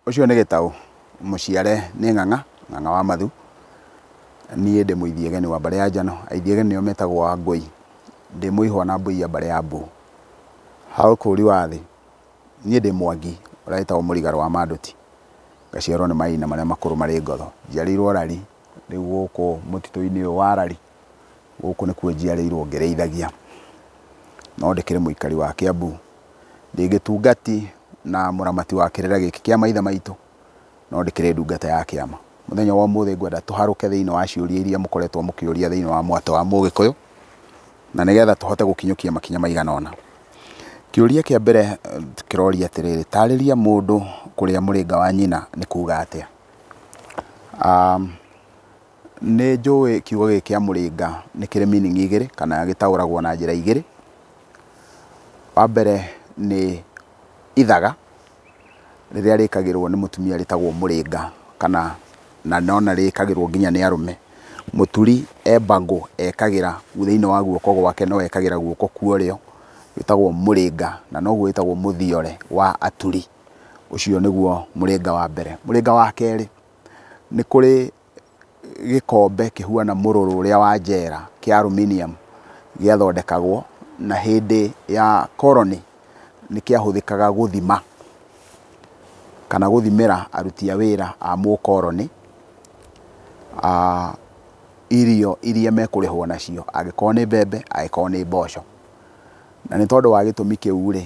Ũcio nĩ Gĩtaũ, mũciare nĩ Ng'ang'a, Ng'ang'a wa Mathu. Niĩ ndĩ mũithiegeni wa mbarĩ ya Njano, aithiegeni nĩo metagwo Wangũi. Ndĩ mũihwa na mbũi ya mbarĩ ya Mbu. Ha ũkũri wa thĩ, niĩ ndĩ Mwangi ũrĩa wĩtagwo Mũrigarũ wa Manduti. Ngaciarwo nĩ maina marĩa makũrũ marĩ ngotho. Njiarĩirwo Rari, rĩu gũkũ mũtitũ-inĩ ũyũ wa Rari, gũkũ nĩkuo njiarĩirwo ngĩrĩithagia. No ndĩkĩrĩ mũikari wa Kĩambu. Ndĩ gĩtungati na mũramati wa kĩrĩra gĩkĩ kĩa maithe maitũ, no ndĩkĩrĩ ndungata ya kĩama. Mũthenya wa ũmũthĩ ngwenda tũharũke thĩinĩ wa ciũria iria mũkoretwo mũkĩũria thĩinĩ wa mwatũ wa Mũgĩkũyũ, na nĩgetha tũhote gũkinyũkia makinya maigana ũna. Kĩũria kĩa mbere kĩroria atĩrĩrĩ, tarĩria mũndũ kũrĩa mũrĩnga wa nyina nĩ kuga atĩa? Nĩ njũĩ kiugo gĩkĩ kĩa mũrĩnga nĩ kĩrĩ meaning igĩrĩ kana gĩtaũragwo na njĩra igĩrĩ. Wa mbere nĩ ithaga rĩrĩa rĩkagĩrwo nĩ mũtumia rĩtagwo mũrĩnga kana na nona rĩkagĩrwo nginya nĩ arũme. Mũturi e bangle ekagĩra thĩinĩ wa guoko gwake no ekagĩra guoko kwa ũrĩo wĩtagwo mũrĩnga na noguo wĩtagwo mũthiore wa aturi. Ũcio nĩguo mũrĩnga wa mbere. Mũrĩnga wa kerĩ nĩ kũrĩ gĩkombe kĩhuana mũrũrũ ũrĩa wa njera kĩa aluminium gĩathondekagwo na hĩndĩ ya koroni nĩ kĩahũthĩkaga gũthima kana gũthimĩra aruti a wĩra a mũkoroni irio iria mekũrĩhwo nacio, angĩkorwo nĩ mbembe, angĩkorwo nĩ mboco. Na nĩ tondũ wa gĩtũmi kĩu rĩ,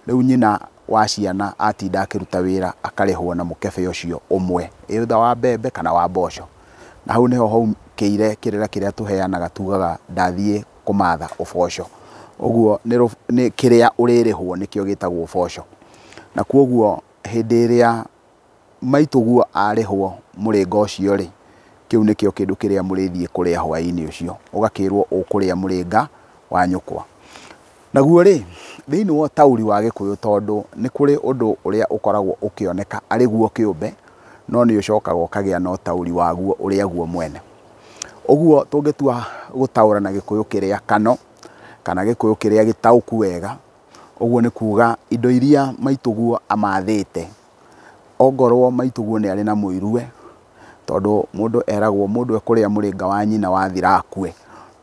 rĩu nyina wa ciana atinda akĩruta wĩra akarĩhwo na mũkebe ũcio ũmwe, either wa mbembe kana wa mboco. Na hau nĩho haumĩire kĩrĩra kĩrĩa tũheanaga tugaga ndathiĩ kũmatha ũboco. Ũguo nĩ kĩrĩa ũrĩrĩhwo nĩkĩo gĩtagwo ũboco. Na koguo hĩndĩ ĩrĩa maitũguo arĩhwo mũrĩnga ũcio rĩ, kĩu nĩkĩo kĩndũ kĩrĩa mũrĩthiĩ kũrĩa hwaĩ-inĩ ũcio, ũgakĩrwo ũkũrĩa mũrĩnga wa nyũkwa. Naguo rĩ, thĩinĩ wa ũtaũri wa Gĩkũyũ tondũ nĩ kũrĩ ũndũ ũrĩa ũkoragwo ũkĩoneka arĩ guo kĩũmbe, no nĩ ũcokaga ũkagĩa na ũtaũri waguo ũrĩa guo mwene. Ũguo tũngĩtua gũtaũra na Gĩkũyũ kĩrĩa kano, kana Gĩkũyũ kĩrĩa gĩtaũku wega, ũguo nĩ kuga indo iria maitũguo amathĩte, ongorwo maitũguo nĩ arĩ na mũiruwe, tondũ mũndũ eragwo mũndũ ekũrĩa mũrĩnga wa nyina wathira akue.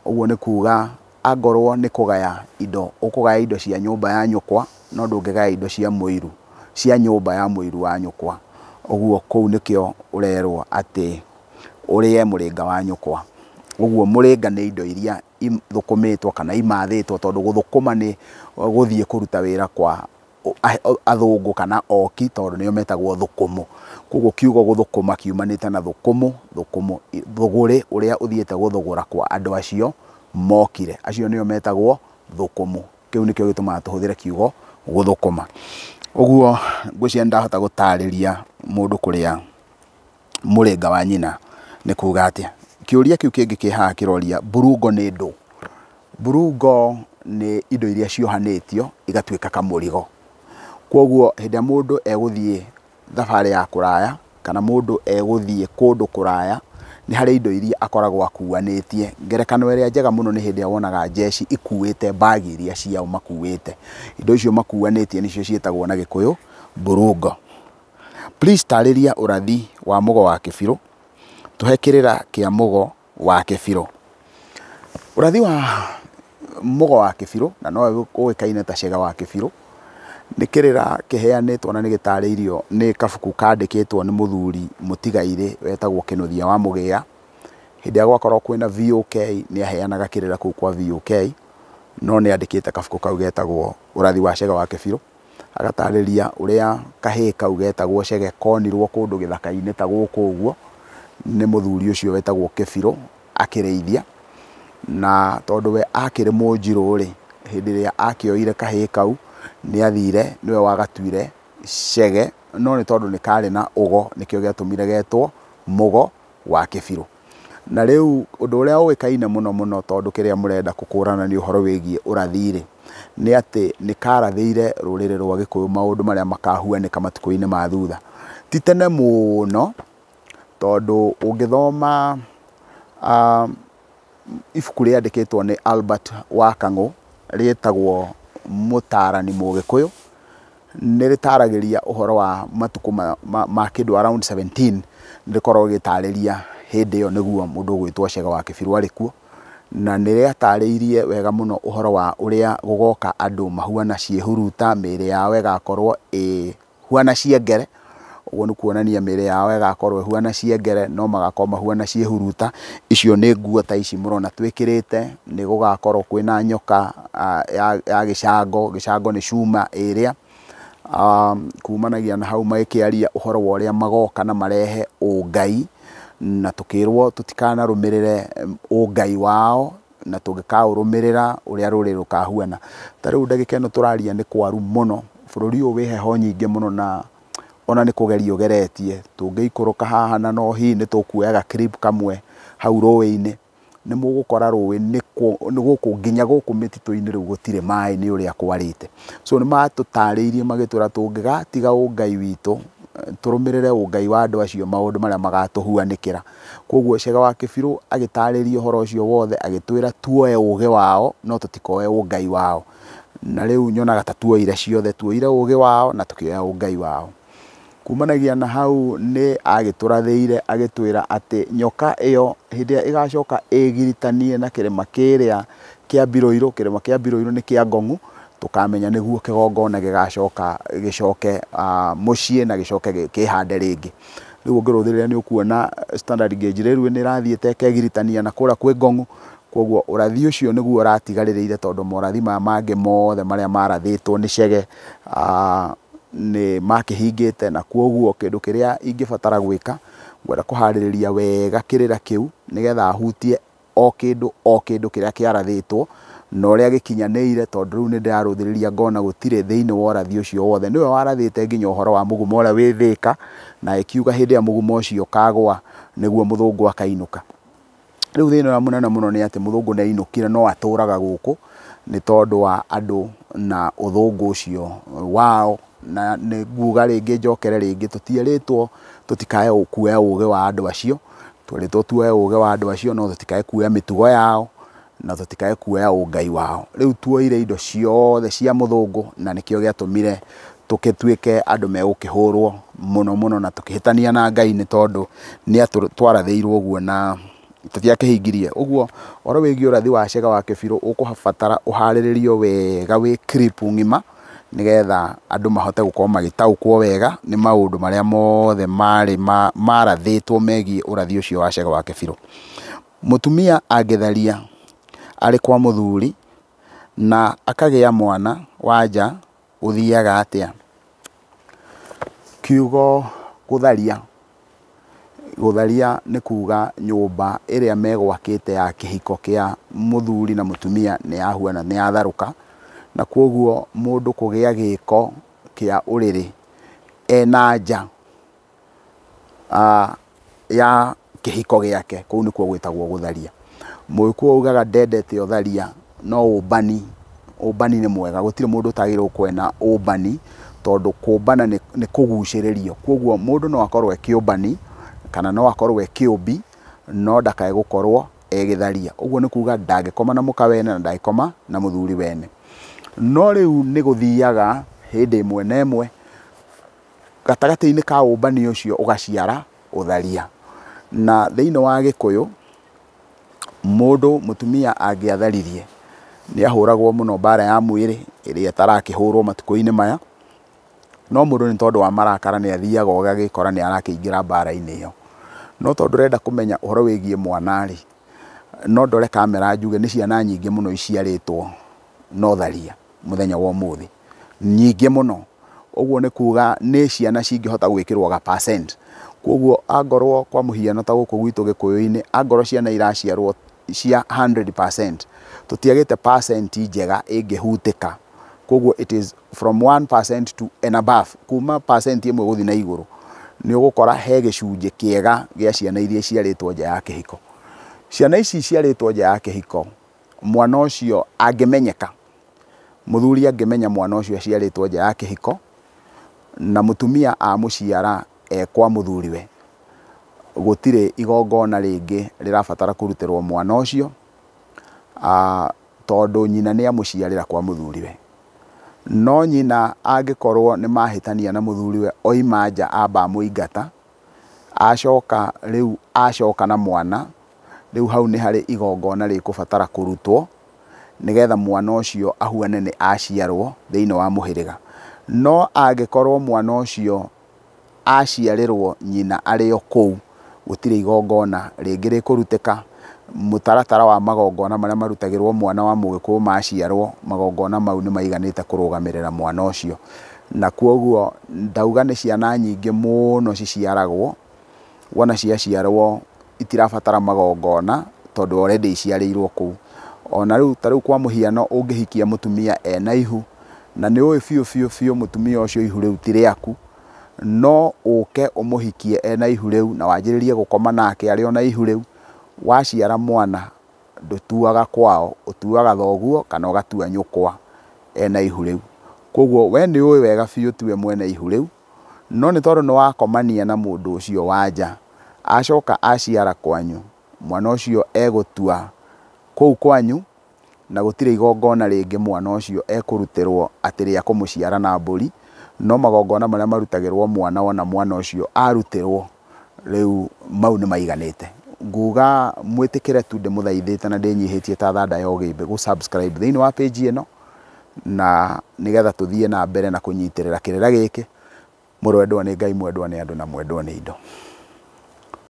Ũguo nĩ kuga angorwo nĩ kũgaya indo, ũkũgaya indo cia nyũmba ya nyũkwa, no ndũngĩgaya indo cia mũiru, cia nyũmba ya mũiru wa nyũkwa. Ũguo kũu nĩkĩo ũrerwo atĩ ũrĩe mũrĩnga wa nyũkwa. Ũguo mũrĩnga nĩ indo iria ithũkũmĩtwo kana imathĩtwo, tondũ gũthũkũma nĩ gũthiĩ kũruta wĩra kwa athũngũ kana oki, tondũ nĩo metagwo thũkũmũ. Koguo kiugo gũthũkũma kiumanĩte na thũkũmũ, thũkũmũ, thũgũrĩ ũrĩa ũthiĩte gũthũgũra kwa andũ acio mokire. Acio nĩo metagwo thũkũmũ. Kĩu nĩkĩo gĩtũmaga tũhũthĩre kiugo gũthũkũma. Ũguo ngwĩciria nĩndahota gũtarĩria mũndũ kũrĩa mũrĩnga wa nyina nĩ kuga atĩa. Kĩũria kĩu kĩngĩ kĩ haha kĩroria mburungo nĩ ndũ. Mburungo nĩ indo iria ciohanĩtio igatuĩka kamũrigo. Koguo hĩndĩ ĩrĩa mũndũ egũthiĩ thabarĩ ya kũraya kana mũndũ egũthiĩ kũndũ kũraya, nĩ harĩ indo iria akoragwo akuanĩtie. Ngerekano ĩrĩa njega mũno nĩ hĩndĩ ĩrĩa wonaga njeci ikuĩte mbagi iria ciao makuĩte. Indo icio makuanĩtie nĩcio ciĩtagwo na Gĩkũyũ mburungo. Please tarĩria ũrathi wa mũgo wa kĩbirũ, tũhe kĩrĩra kĩa mũgo wa kĩbirũ. Ũrathi wa mũgo wa kĩbirũ, na nowe ũĩkaine ta cega wa kĩbirũ, nĩ kĩrĩra kĩheanĩtwo na nĩ gĩtarĩirio nĩ kabuku kandĩkĩtwo nĩ mũthuri mũtigairĩ wetagwo Kĩnũthia wa Mũgĩa. Hĩndĩ ĩrĩa gwakorwo kwĩna VOK nĩ aheanaga kĩrĩra kũu kwa VOK, no nĩ andĩkĩte kabuku kau getagwo ũrathi wa cega wa kĩbirũ, agatarĩria ũrĩa kahĩĩ kau getagwo cege konirwo kũndũ gĩthaka-inĩ ta gũkũ ũguo nĩ mũthuri ũcio wetagwo Kĩbirũ akĩrĩithia, na tondũ we akĩrĩ mũnjirũ rĩ, hĩndĩ ĩrĩa akĩoire kahĩĩ kau nĩ athire nĩwe wagatuire cege, no nĩ tondũ nĩ karĩ na ũgo nĩkĩo gĩatũmire getwo mũgo wa kĩbirũ. Na rĩu ũndũ ũrĩa ũĩkaine mũno mũno tondũ kĩrĩa mũrenda gũkũrana nĩ ũhoro wĩgiĩ ũrathi rĩ, nĩ atĩ nĩ karathĩire rũrĩrĩ rwa Gĩkũyũ maũndũ marĩa makahuanĩka matukũ-inĩ ma thutha. Ti tene mũno, tondũ ũngĩthoma ibuku rĩandĩkĩtwo nĩ Albert Wakang'ũ rĩtagwo Mũtaarani Mũgĩkũyũ, Nĩ rĩtaragĩria ũhoro wa matukũ ma kĩndũ around 17, nĩ rĩkoragwo rĩgĩtarĩria hĩndĩ ĩyo nĩguo mũndũ ũgwĩtwo Chege wa Kĩbirũ arĩ kuo. Na nĩ rĩatarĩirie wega mũno ũhoro wa ũrĩa gũgoka andũ mahuana ciĩhuruta, mĩĩrĩ yao ĩgakorwo ĩhuana ciengere. Ũguo nĩ kuonania mĩĩrĩ yao ĩgakorwo ĩhuana ciengere, no magakorwo mahuana ciĩhuruta. Icio nĩ nguo ta ici mũrona twĩkĩrĩte. Nĩ gũgakorwo kwĩna nyoka ya gĩcango, gĩcango nĩ cuma ĩrĩa. Kumanagia na hau magĩkĩaria ũhoro wa ũrĩa magoka na marehe ũngai, na tũkĩrwo tũtikanarũmĩrĩre ũngai wao, na tũngĩkaũrũmĩrĩra ũrĩa rũrĩrĩ rũkahuana. Ta rĩu ndagĩka ĩno tũraria nĩ kwaru mũno, bũrũri ũyũ wĩ heho nyingĩ mũno, na ona nĩ kũgeria ũgeretie. Tũngĩikũrũka haha na no hihi nĩ tũkuoya clip kamwe hau rũĩ-inĩ, nĩ mũgũkora rũĩ nĩ gũkũ nginya gũkũ mĩtitũ-inĩ rĩu gũtirĩ maĩ nĩ ũrĩa kwarĩte. So nĩ matũtarĩirie magĩtwĩra tũngĩgatiga ũngai witũ, tũrũmĩrĩre ũngai wa andũ acio maũndũ marĩa magatũhuanĩkĩra. Koguo Chege wa Kĩbirũ agĩtarĩria ũhoro ũcio wothe, agĩtwĩra tuoe ũgĩ wao no tũtikoe ũngai wao. Na rĩu nyonaga ta tuoire ciothe, tuoire ũgĩ wao na tũkĩoya ũngai wao. Kumanagia na hau nĩ agĩtũrathĩire agĩtwĩra atĩ nyoka ĩyo hĩndĩ ĩrĩa ĩgacoka ĩgiritanie na kĩrĩma kĩrĩa kĩa Mbirũirũ, kĩrĩma kĩa Mbirũirũ nĩ kĩa Ngong'u, tũkamenya nĩguo kĩgongona gĩgacoka gĩcoke mũciĩ na gĩcoke kĩhande rĩngĩ. Rĩu ũngĩrũthĩrĩria nĩ ũkuona Standard Gauge Railway nĩ ĩrathiĩte ĩkegiritania na kũrĩa kwĩ Ngong'u. Koguo ũrathi ũcio nĩguo ũratigarĩrĩire, tondũ morathi maya mangĩ mothe marĩa marathĩtwo nĩ Chege nĩ makĩhingĩte. Na koguo kĩndũ kĩrĩa ingĩbatara gwĩka, ngwenda kũharĩrĩria wega kĩrĩra kĩu nĩgetha hutie o kĩndũ o kĩndũ kĩrĩa kĩarathĩtwo na ũrĩa gĩkinyanĩire, tondũ rĩu nĩ ndĩrarũthĩrĩria ngona gũtirĩ thĩinĩ wa ũrathi ũcio wothe. Nĩwe warathĩte nginya ũhoro wa mũgumo ũrĩa wĩ Thĩka, na ĩkiuga hĩndĩ ĩrĩa mũgumo ũcio ũkagũa nĩguo mũthũngũ akainũka. Rĩu thĩna ũrĩa mũnene mũno nĩ atĩ mũthũngũ nĩ ainũkire no atũraga gũkũ nĩ tondũ wa andũ na ũthũngũ ũcio wao. Na nĩ nguga rĩngĩ njokere rĩngĩ, tũtierĩtwo tũtikae kuoya ũgĩ wa andũ acio, twerĩtwo tuoe ũgĩ wa andũ acio no tũtikae kuoya mĩtugo yao na tũtikae kuoya ũngai wao. Rĩu tuoire indo ciothe cia mũthũngũ, na nĩkĩo gĩatũmire tũgĩtuĩke andũ megũkĩhũrwo mũno mũno na tũkĩhĩtania na Ngai, nĩ tondũ nĩ twarathĩirwo ũguo na tũtiakĩhingirie. Ũguo ũhoro wĩgiĩ ũrathi wa Chege wa Kĩbirũ ũkũbatara ũharĩrĩrio wega wĩ clip ng'ima, nĩgetha andũ mahote gũkorwo magĩtaũkwo wega nĩ maũndũ marĩa mothe marĩ marathĩtwo megiĩ ũrathi ũcio wa Chege wa Kĩbirũ. Mũtumia angĩtharia arĩ kwa mũthuri na akagĩa mwana wa nja, gũthiaga atĩa? Kiugo gũtharia, gũtharia nĩ kuga nyũmba ĩrĩa megwakĩte ya kĩhiko kĩa mũthuri na mũtumia nĩ yahuana, nĩ yatharũka, na koguo mũndũ kũgĩa gĩko kĩa ũrĩrĩ ena nja ya kĩhiko gĩake, kũu nĩkuo gwĩtagwo gũtharia. Mũgĩkũyũ augaga ndendete ũtharia no ũmbani, ũmbani nĩ mwega, gũtirĩ mũndũ ũtagĩrĩirwo kwena ũmbani, tondũ kũmbana nĩ kũgucĩrĩrio. Koguo mũndũ no akorwo e kĩũmbani kana no akorwo e kĩũmbi, no ndakae gũkorwo egĩtharia. Ũguo nĩ kuga ndangĩkoma na mũka wene na ndangĩkoma na mũthuri wene. No rĩu nĩ gũthiaga hĩndĩ ĩmwe na ĩmwe gatagatĩ-inĩ ka ũmbani ũcio ũgaciara ũtharia. Na thĩinĩ wa Gĩkũyũ mũndũ mũtumia angĩatharirie nĩ ahũragwo mũno mbara ya mwĩrĩ ĩrĩa ĩtarakĩhũrwo matukũ-inĩ maya, no mũndũ nĩ tondũ wa marakara nĩ athiaga ũgagĩkora nĩ arakĩingĩra mbara-inĩ ĩyo. No tondũ ũrenda kũmenya ũhoro wĩgiĩ mwana rĩ, no ndore kamera njuge nĩ ciana nyingĩ mũno iciarĩtwo no tharia mũthenya wa ũmũthĩ, nyingĩ mũno. Ũguo nĩ kuga nĩ ciana cingĩhota gwĩkĩrwo ga percent. Koguo angorwo kwa mũhiano ta gũkũ gwitũ Gĩkũyũ-inĩ, angorwo ciana iraciarwo cia 100%, tũtiagĩte percent njega ĩngĩhutĩka. Koguo it is from 1% to and above, kuma percent ĩmwe gũthiĩ na igũrũ, nĩ ũgũkora he gĩcunjĩ kĩega gĩa ciana iria iciarĩtwo nja ya kĩhiko. Ciana ici iciarĩtwo nja ya kĩhiko, mwana ũcio angĩmenyeka, mũthuri angĩmenya mwana ũcio aciarĩtwo nja ya kĩhiko, na mũtumia amũciara e kwa mũthuriwe, gũtirĩ igongona rĩngĩ rĩrabatara kũrutĩrwo mwana ũcio, tondũ nyina nĩ amũciarĩra kwa mũthuriwe. No nyina angĩkorwo nĩ mahĩtania na mũthuriwe oima nja amba amũingata, acoka rĩu acoka na mwana, rĩu hau nĩ harĩ igongona rĩkũbatara kũrutwo nĩgetha mwana ũcio ahuane nĩ aciarwo thĩinĩ wa mũhĩrĩga. No angĩkorwo mwana ũcio aciarĩrwo nyina arĩ o kũu, gũtirĩ igongona rĩngĩ rĩkũrutĩka. Mũtaratara wa magongona marĩa marutagĩrwo mwana wa mũgĩkũyũ maciarwo, magongona mau nĩ maiganĩte kũrũgamĩrĩra mwana ũcio. Na kwoguo ndauga nĩ ciana nyingĩ mũno ciciaragwo, wona ciaciarwo itirabatara magongona tondũ already iciarĩirwo kũu. Ona rĩu ta rĩu kwa mũhiano ũngĩhikia mũtumia ena ihu, na nĩ ũĩ biũ biũ biũ mũtumia ũcio ihu rĩu ti rĩaku, no ũke ũmũhikie ena ihu rĩu na wanjĩrĩrie gũkoma nake arĩ ona ihu rĩu, waciara mwana ndũtuaga kwao, ũtuaga thoguo kana ũgatua nyũkwa ena ihu rĩu. Koguo we nĩ ũĩ wega biũ tiwe mwene ihu rĩu, no nĩ tondũ nĩ wakomania na mũndũ ũcio wa nja, acoka aciara kwanyu, mwana ũcio egũtua kũu kwanyu, na gũtirĩ igongona rĩngĩ mwana ũcio ekũrutĩrwo atĩ rĩa kũmũciara na mbũri, no magongona marĩa marutagĩrwo mwana wona mwana ũcio arutĩrwo rĩu mau nĩ maiganĩte. Nguga mwĩtĩkĩre tu ndĩmũthaithĩte na ndĩnyihĩtie ta thanda ya ũgĩmbĩ gũ subscribe thĩinĩ wa page ĩno, na nĩgetha tũthiĩ na mbere na kũnyitĩrĩra kĩrĩra gĩkĩ. Mũrwendwo nĩ Ngai, mwendwo nĩ andũ na mwendwo nĩ indo.